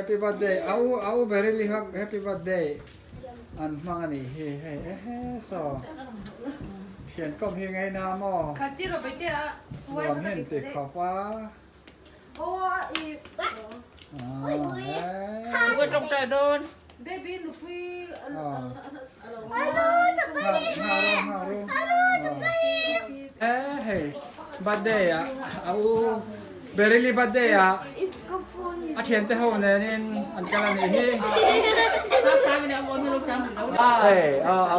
Happy birthday a u a u Beryl i happy birthday an hmang a nih hi hei ehe saw thian kawm hi ngei na maw nuam hi an ti khawp a. Hei birthday ah a u Beryl-i birthday ah a thiante ho nenin an kal a nih hi. Hei a a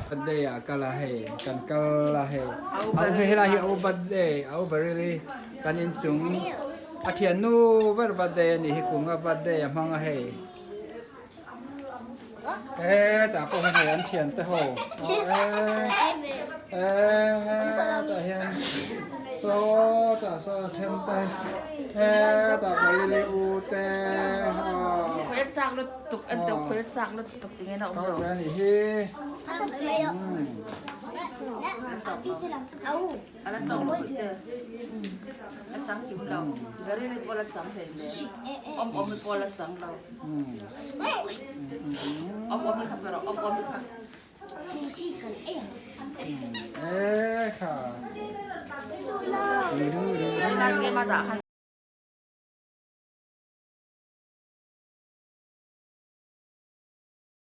birthday ah kal a hei kan kal a hei a u helai hi a u birthday a u Beryl-i Kan inchung a thiannu ber birthday a nih hi kum nga birthday a hmang a hei hetah pawh hian hei an thian te ho e hetah hian sawtah sawn a then te hetah Baryli u te Khuai a chak lutuk an to khuai a chak lutuk tingin a awm lo. A nih hi. A la tawng lo te a chang kim lo Beryl pawh la chang hlei hle awm awm pawh la chang lo awm awm kha pe rawh awm awm kha E kha. Enge ma dah khan.